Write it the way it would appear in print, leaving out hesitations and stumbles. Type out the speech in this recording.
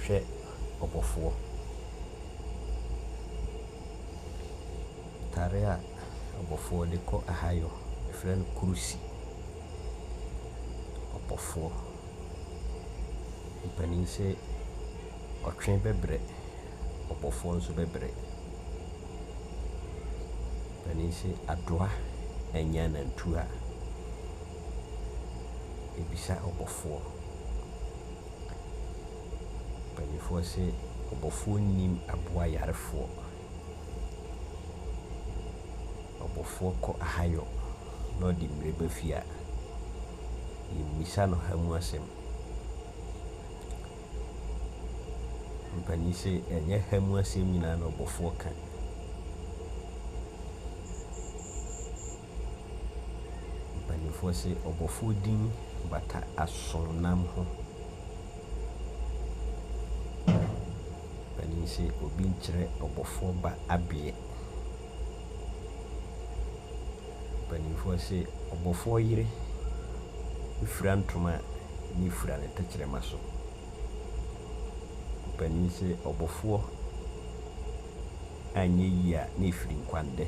Hwɛ ɔbɔfoɔ. Atare a ɔbɔfoɔ de kɔ ahayɔ, yɛfrɛ no kurusi. Ɔbɔfoɔ. Mpanin se ɔtwe bɛbrɛ, ɔbɔfoɔ nso bɛbrɛ. Mpanin se adoa annya anantu a, ɛbisa ɔbɔfoɔ. Mpanimfoɔ se ɔbɔfoɔ nnim aboa yarefoɔ. Ɔbɔfoɔ kɔ ahayɔ na ɔde mmire ba fie a, yɛmmisa no ha mu asɛm. Mpanin se ɛnyɛ ha mu asɛm nyinaa na ɔbɔfoɔ ka. Mpanimfoɔ se ɔbɔfoɔ din bata asonam ho. Mpanin se obi nkyerɛ ɔbɔfoɔ ba abeɛ. Mpanimfoɔ se ɔbɔfoɔ yere fira ntoma a, ne fira ne tɛkyerɛma so. Mpanin se ɔbɔfoɔ anyɛ yie a, na ɛfiri nkwandɛ.